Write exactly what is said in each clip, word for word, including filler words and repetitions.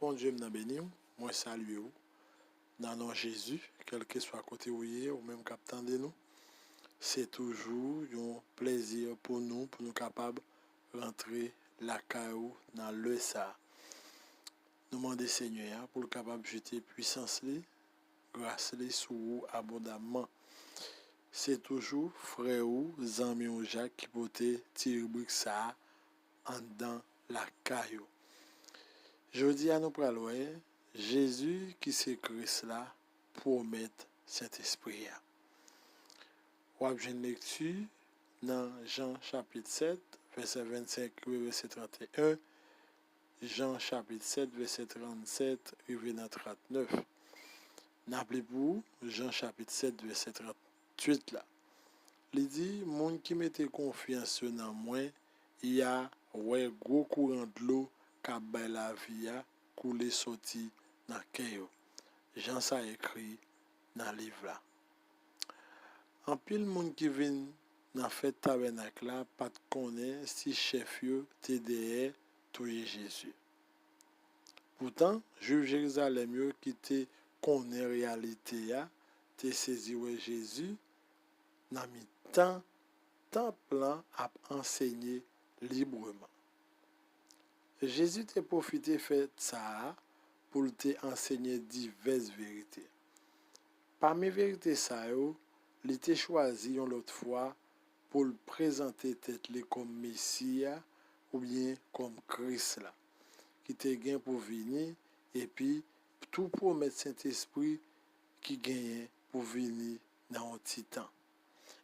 Bondye m nan beni w, mwen salye w nan non Jezi, kèlkeswa kote ou ye, ou menm k ap tande nou. Se toujou yon plèzi pou nou, pou nou kapab rantre lakay ou nan lè sa a. Nou mande Senyè a pou l kapab jete pwisans li, gras li sou ou abondamman. Se toujou frè ou, zanmi w Jak ki pote ti ribrik sa a anndan lakay ou. Jodi a nou pral wè Jezi ki se Kris la pwomèt Sentespri a. W ap jwenn lekti nan Jan chapit sèt, vèsè vennsenk rive vèsè tranteyen, Jan chapit sèt, vèsè trannsèt rive nan trannèf. N ap li pou ou Jan chapit sèt, vèsè trantuit la. Li di, moun ki mete konfyans yo nan mwen, y a wè gwo kouran dlo k ap bay lavi a koule soti nan kè yo. Jan sa ekri nan liv la. Anpil moun ki vin nan fèt Tabènak la pa t konnen si chèf yo te dèyè touye Jezi. Poutan, Jwif Jerizalèm yo ki te konnen reyalite a te sezi wè Jezi nan mitan tanp lan ap ansenye libreman. Jezi te pwofite fèt sa a pou l te ansenye divès verite. Pami verite sa yo, li te chwazi yon lòt fwa pou l prezante tèt li kòm Mesi a oubyen kòm Kris la, ki te gen pou vini, epi tou pwomèt Sentespri ki genyen pou vini nan yon ti tan.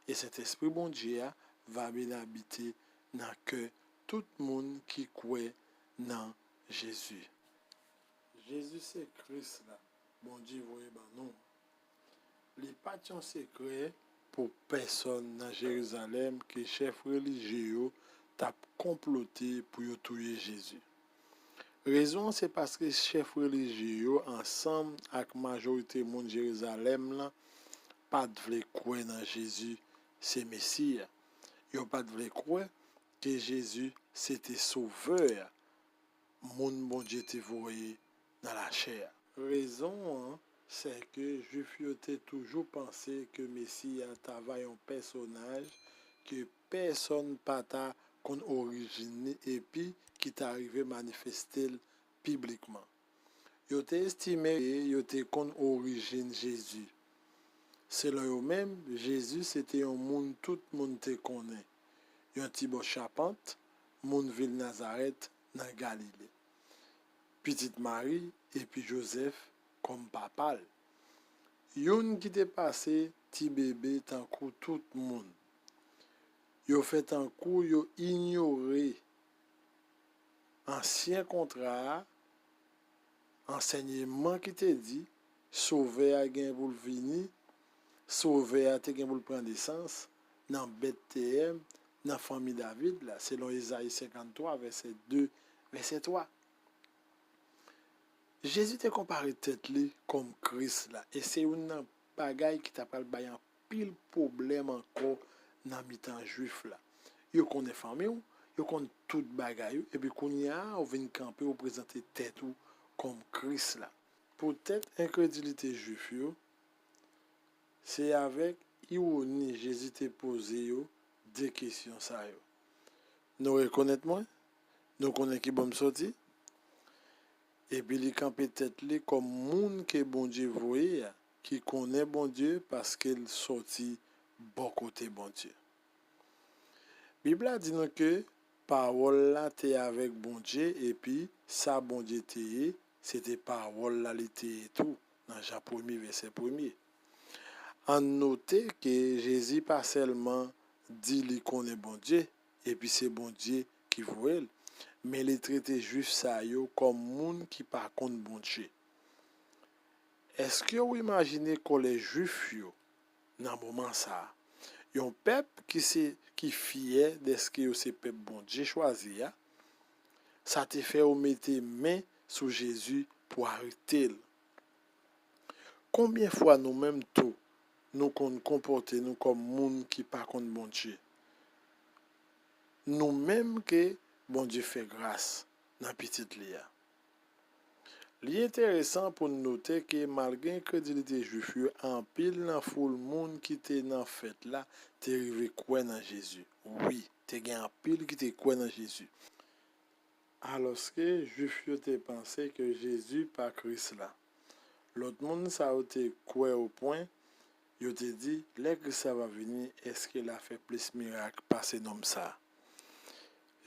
E Sentespri Bondye a va vin abite nan kè tout moun ki kwè nan Jezi. Jezi se Kris la Bondye voye ban nou. Li pa t yon sekrè pou pèsonn nan Jerizalèm ke chèf relijye yo t ap konplote pou yo touye Jezi. Rezon an se paske chèf relijye yo ansanm ak majorite moun Jerizalèm lan pa t vle kwè nan Jezi se Mesi a. Yo pa t vle kwè ke Jezi se te Sovè a, moun Bondye te voye nan lachè a. Rezon an, se ke Jwif yo te toujou panse ke Mesi a ta va yon pèsonaj ke pèsonn pa ta konn orijin li epi ki ta rive manifeste l piblikman. Yo te estime ke yo te konn orijin Jezi. Selon yo menm, Jezi se te yon moun tout moun te konnen, yon ti bò chapant, moun vil Nazarèt nan Galile. Pitit Mari epi Jozèf kòm papa l. Youn ki te pase ti bebe tankou tout moun. Yo fè tankou yo inyore ansyen kontra a, ansèyman ki te di Sovè a gen pou l vini, Sovè a te gen pou l pran nesans nan Bètleyèm, nan fanmi David la, selon Ezayi senkanntwa, vèsè de, vèsè twa. Jezi te konpare tèt li kòm Kris la, e se youn nan bagay ki ta pral bay anpil pwoblèm ankò nan mitan Jwif la. Yo konnen fanmi w, yo konn tout bagay ou, epi kounye a ou vin kanpe ou prezante tèt ou kòm Kris la. Poutèt enkredilite Jwif yo, se avèk iwoni Jezi te poze yo de kesyon sa yo. Nou rekonèt mwen? Nou konnen ki bò m soti? Epi li kanpe tèt li kòm moun ke Bondye voye a, ki konnen Bondye paske l soti bò kote Bondye. Bib la di nou ke Pawòl la te avèk Bondye, epi sa Bondye te ye, se te Pawòl la li te ye tou, nan Jan premye, vèsè premye. Ann note ke Jezi pa sèlman di li konnen Bondye, epi se Bondye ki voye l, men li trete Jwif sa yo kòm moun ki pa konn Bondye. Èske w imajine kòlè Jwif yo nan moman sa a? Yon pèp ki se, ki fyè dèske yo se pèp Bondye chwazi a, sa te fè yo mete men sou Jezi pou arete l. Konbyen fwa nou menm tou, nou konn konpòte nou kòm moun ki pa konn Bondye? Nou menm ke Bondye fè gras nan Pitit li a. Li enteresan pou n note ke malgre enkredilite Jwif yo, anpil nan foul moun ki te nan fèt la te rive kwè nan Jezi. Wi, te gen anpil ki te kwè nan Jezi. Alòske Jwif yo te panse ke Jezi pa Kris la. Lòt moun sa yo te kwè opwen yo te di, lè Kris la va vini, èske l a fè plis mirak pase nonm sa a?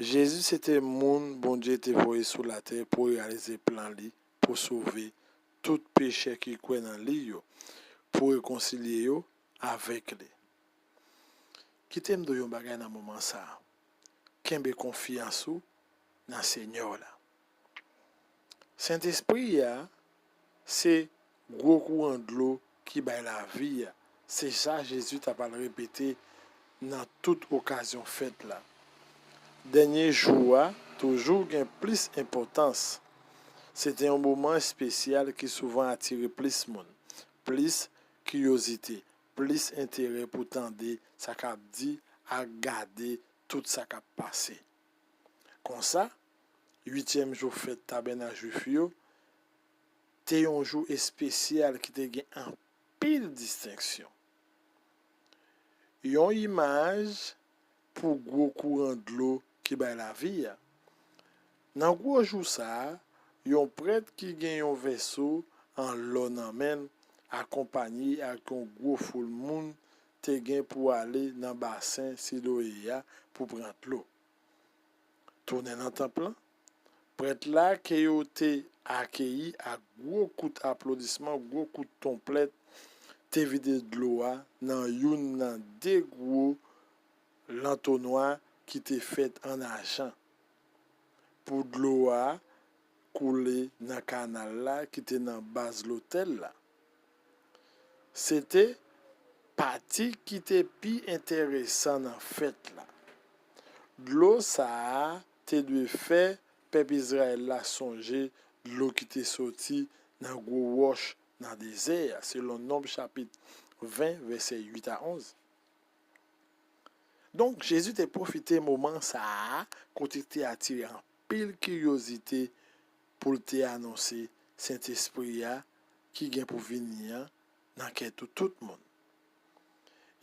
Jezi se te moun Bondye te voye sou latè pou reyalize plan li pou sove tout pechè ki kwè nan li yo, pou rekonsilye yo avèk li. Kite m di w yon bagay nan moman sa a. Kenbe konfyans ou nan Senyè w la. Sentespri a se gwo kouran dlo ki bay lavi a. Se sa Jezi t ap al repete nan tout okazyon fèt la. Dènye jou a toujou gen plis enpòtans. Se te yon moman espesyal ki souvan atire plis moun, plis kiryozite, plis enterè pou tande sa k ap di ak gade tout sa k ap pase. Konsa, uityèm jou fèt Tabènak Jwif yo te yon jou espesyal ki te gen anpil distenksyon. Yon imaj pou gwo kouran dlo ki bay lavi a. Nan gwo jou sa a, yon prèt ki gen yon vèso an lò nan men l, akonpanye ak yon gwo foul moun, te gen pou ale nan basen Siloe a pou pran dlo. Tounen nan tanp lan, prèt la ke yo te akeyi ak gwo kout aplodisman, gwo kout twonpèt, te vide dlo a nan youn nan de gwo lantonwa ki te fèt an ajan, pou dlo a koule nan kanal la ki te nan baz lotèl la. Se te pati ki te pi enteresan nan fèt la. Dlo sa a te dwe fè pèp Izrayèl la sonje dlo ki te soti nan gwo wòch nan dezè a, selon Nonb chapit ven, vèsè uit a onz. Donk, Jezi te pwofite moman sa a kote te atire anpil kiryozite pou l te anonse Sentespri a ki gen pou vini an nan kè tout, tout moun.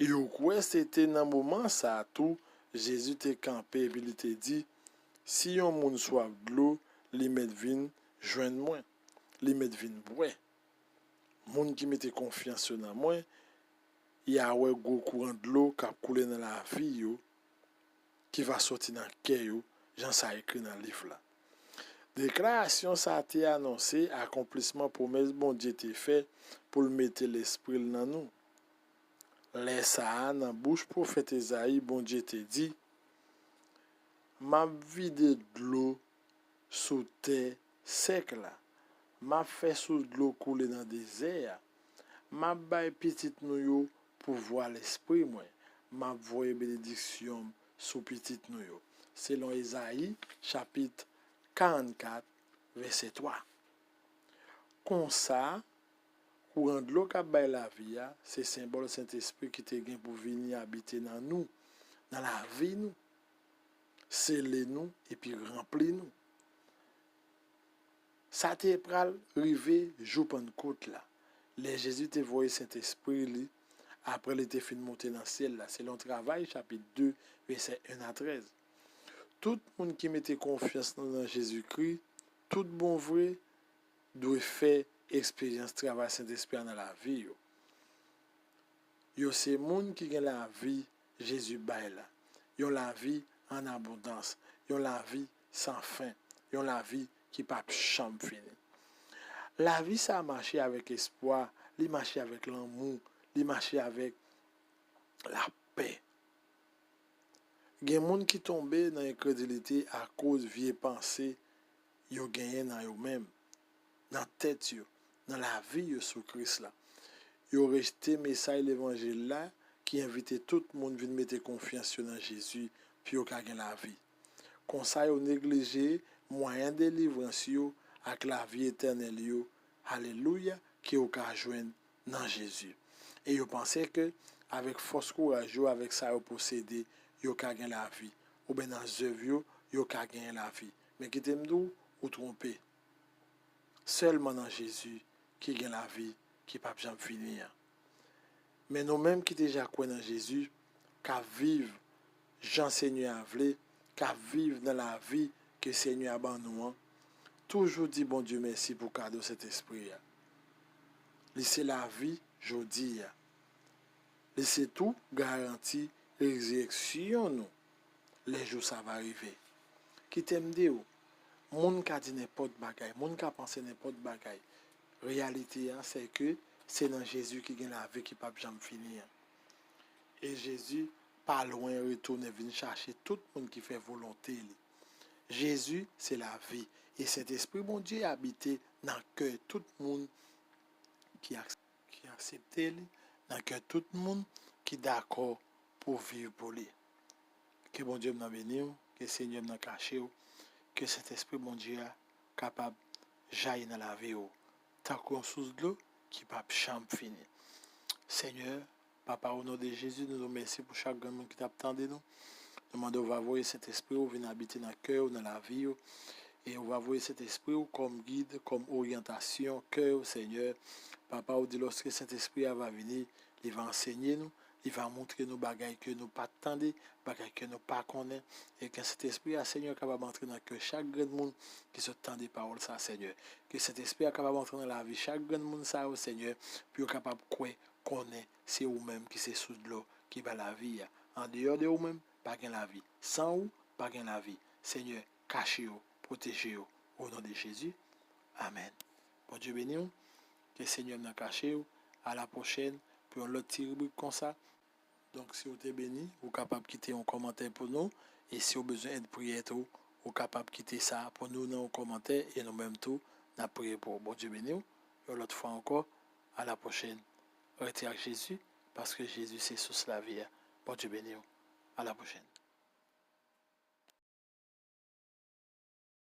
Yo kwè se te nan moman sa a tou Jezi te kanpe epi li te di, si yon moun swaf dlo, li mèt vin jwenn mwen, li mèt vin bwè. Moun ki mete konfyans yo nan mwen, y a wè gwo kouran dlo k ap koule nan lavi yo, ki va soti nan kè yo, jan sa ekri nan liv la. Deklarasyon sa a te anonse akonplisman pwomès Bondye te fè pou l mete Lespri l nan nou. Lè sa a, nan bouch pwofèt Ezayi, Bondye te di, m ap vide dlo sou tè sèk la. M ap fè sous dlo koule nan dezè a. M ap bay pitit nou yo pouvwa Lespri mwen. M ap voye benediksyon m sou pitit nou yo. Selon Ezayi, chapit karannkat, vèsè twa. Konsa, kouran dlo k ap bay lavi a, se senbòl Sentespri ki te gen pou vini abite nan nou, nan lavi nou, sele nou, epi ranpli nou. Sa te pral rive jou Pannkot la, lè Jezi te voye Sentespri li apre li te fin monte nan syèl la, selon Travay, chapit de, vèsè en a trèz. Tout moun ki mete konfyans nou nan Jezikri, tout bon vre, dwe fè eksperyans travay Sentespri a nan lavi yo. Yo se moun ki gen lavi Jezi bay la, yon lavi an abondans, yon lavi san fen, yon lavi ki p ap janm fini. Lavi sa a mache avèk espwa, li mache avèk lanmou, li mache avèk lapè. Gen moun ki tonbe nan enkredilite akoz vye panse yo genyen nan yo menm, nan tèt yo, nan lavi yo sou Kris la. Yo rejte mesaj levanjil la ki envite tout moun vin mete konfyans yo nan Jezi pou yo ka gen lavi. Konsa yo neglije mwayen delivrans yo ak lavi etènèl yo, alelouya, ke yo ka jwenn nan Jezi. E yo panse ke avèk fòs kouraj yo, avèk sa yo posede, yo ka gen lavi. Oubyen nan zèv yo, yo ka genyen lavi. Men kite m di w, ou twonpe. Sèlman nan Jezi ki gen lavi ki p ap janm fini an. Men nou menm ki deja kwè nan Jezi, k ap viv jan Senyè a vle, k ap viv nan lavi ke Senyè a ban nou an, toujou di Bondye mèsi pou kado Sentespri a. Li se lavi jodi a. Li se tou garanti rezirèksyon nou lè jou sa va rive. Kite m di w, moun ka di nenpòt bagay, moun ka panse nenpòt bagay. Reyalite a, se ke se nan Jezi ki gen lavi ki p ap janm fini an. E Jezi pa lwen retounen vin chache tout moun ki fè volonte li. Jezi se lavi, e Sentespri Bondye abite nan kè tout moun ki ak-, ki aksepte li, nan kè tout moun ki dakò pou viv pou li. Ke Bondye m nan beni w, ke Senyè m nan kache w, ke Sentespri Bondye a kapab jayi nan lavi w, tankou yon sous dlo ki p ap janm fini. Senyè, Papa, o non de Jezi, nou di w mèsi pou chak grenn moun ki t ap tande nou. Nou mande w va voye Sentespri w vin abite nan kè yo, nan lavi yo. E w va voye Sentespri w kòm gid, kòm oryantasyon kè yo, Senyè. Papa, ou di lòske Sentespri a va vini, li va ansenye nou, li va montre nou bagay ke nou pa t tande, bagay ke nou pa konnen. E ke Sentespri a, Senyè, kapab antre nan kè chak grenn moun ki sot tande pawòl sa, Senyè. Ke Sentespri a kapab antre nan lavi chak grenn moun sa yo, Senyè, pou yo kapab kwè, konnen se ou menm ki se sous dlo ki bay lavi a. Andeyò de ou menm, pa gen lavi. San ou, pa gen lavi. Senyè, kache yo, pwoteje yo, o non de Jezi. Amèn. Bondye beni w. Ke Senyè m nan kache w. A la pwochèn pou yon lòt ti ribrik konsa. Donk, si w te beni, ou kapab kite yon kòmantè pou nou. E si w bezwen èd priyè tou, ou kapab kite sa pou nou nan yon kòmantè e nou menm tou, n ap priye pou ou. Bondye beni w. Yon lòt fwa ankò, a la pwochèn. Rete ak Jezi, paske Jezi se sous lavi a. Bondye beni w. A la pwochèn.